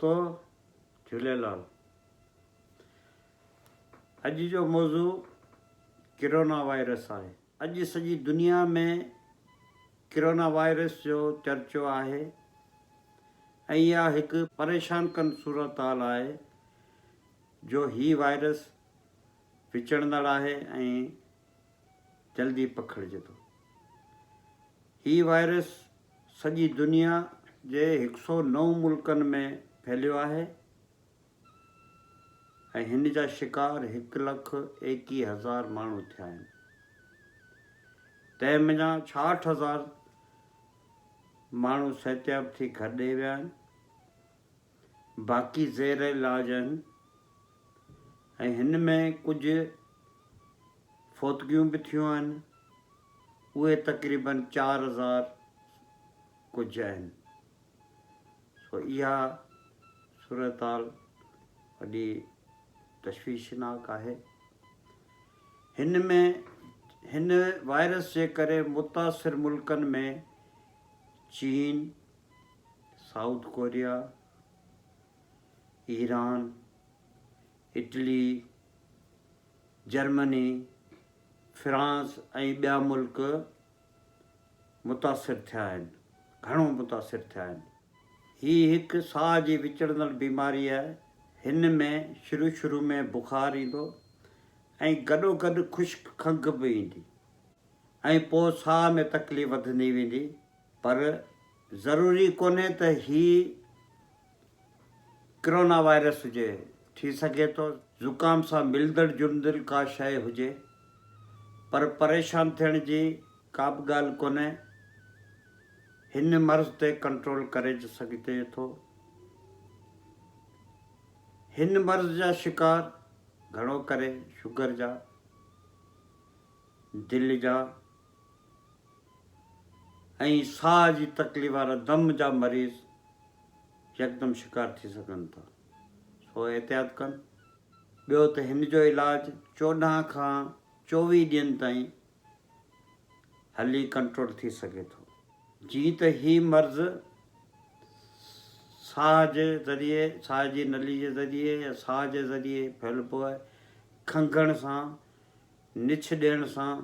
دوستو جهوليلال اڄ جو موضوع ڪرونا وائرس آهي. اڄ سڄي دنيا ۾ ڪرونا وائرس جو چرچو آهي ۽ اها هڪ پريشان ڪن صورتحال آهي جو هي وائرس وچڙندڙ آهي ۽ جلدي پکڙجي ٿو. هي وائرس سڄي دنيا جي هڪ سئو نو ملڪن ۾ ڦهليو آهي ۽ هن جا شڪار هڪ لک ايڪيهه هزار ماڻهو ٿيا آهن. تنهن منجهان 66 هزار ماڻهو صحتياب ٿي گهر ڏي ويا آهن. باقي زير علاج آهن ۽ هن ۾ ڪجهه فوتگيون به ٿيون آهن اهي تقريبن 4000 ڪجهه آهن سو اها صورتحال وڏي تشويشناڪ آهي هن ۾ هن وائرس جي ڪري متاثر ملڪن ۾ چين South Korea, Iran, Italy, Germany, France ۽ ٻيا ملڪ متاثر ٿيا آهن، گهڻو متاثر ٿيا آهن. هي هڪ ساهه جي وچڙندڙ بيماري آهي. هن ۾ شروع شروع ۾ بخار ايندو ۽ گڏوگڏ خشڪ کنگهه به ايندي ۽ پوء ساهه ۾ تڪليف وڌندي ويندي. پر ضروري ڪونهي ته هي ڪرونا وائرس هجي، ٿي سگهي ٿو زڪام سان ملندڙ جلندڙ ڪا شيء هجي، پر پريشان ٿيڻ جي ڪابه ڳالهه ڪونهي، هن مرض تي ڪنٽرول ڪري سگهجي ٿو. هن مرض جا شڪار گهڻو ڪري شگر جا، دل جا، ۽ ساهه جي تڪليف وارا دم جا مريض يڪدم شڪار ٿي سگهن ٿا سو احتياط ڪن. ٻيو ته هن جو علاج 14 کان 24 ڏينهن تائين هلي ڪنٽرول ٿي سگهي ٿو. جيئن ته هي مرض ساهه جي ذريعي ساهه جي نلي جي ذريعي يا ساهه جي ذريعي ڦهلبو آهي کنگهڻ سان نڇ ڏيڻ سان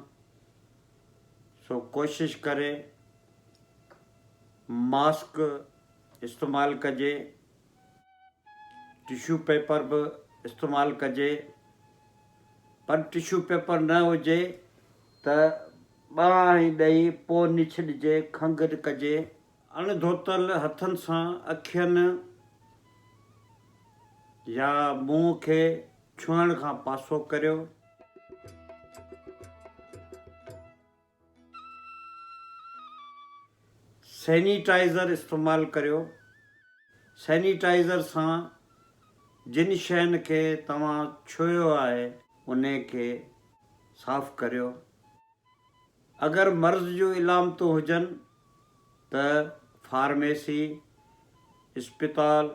سو ڪوشش ڪري ماسڪ استعمال ڪجي، ٽشو پيپر به استعمال ڪجي پر ٽشو پيپر نه هجي ته ٻانهن ڏئي پوء نڇ ڏجي، کنگهه ڪجي. اڻ ڌوتل هٿن سان اکين يا منهن کي ڇهڻ کان پاسو ڪريو. سينيٽائيزر استعمال ڪريو. سينيٽائيزر سان جن شين کي توهان ڇهيو آهي انهي کي صاف ڪريو. اگر مرض جون علامتون هجن ته فارميسي، اسپتال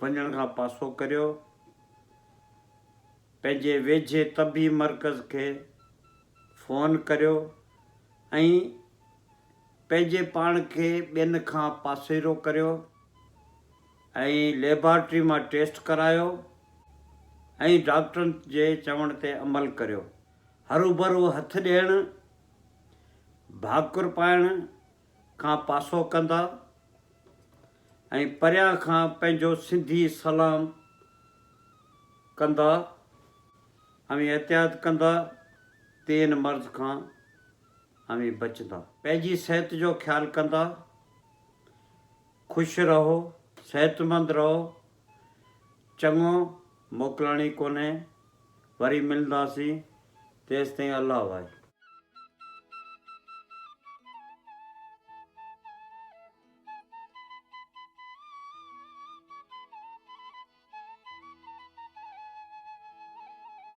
وڃڻ کان پاسو ڪريو. پنهنجي ويجهي طبي مرڪز کي فون ڪريو ۽ پنهنجي پاڻ کي ٻين کان پاسيرو ڪريو ۽ ليبارٽري مان ٽيسٽ ڪرايو ۽ ڊاڪٽرن جي چوڻ تي عمل ڪريو. هروڀرو هٿ ڏيڻ، ڀاڪر پائڻ کان پاسو ڪندا ۽ پريان کان پنهنجو سنڌي سلام ڪندا. اوهين احتياط ڪندا تي ان مرض کان اوهين بچندا. پنهنجي صحت جو خيال ڪندا. خوش رهو، صحتمند رهو. چڱو موڪلاڻي ڪونهي. وري ملنداسين. تيستائين الله واهي.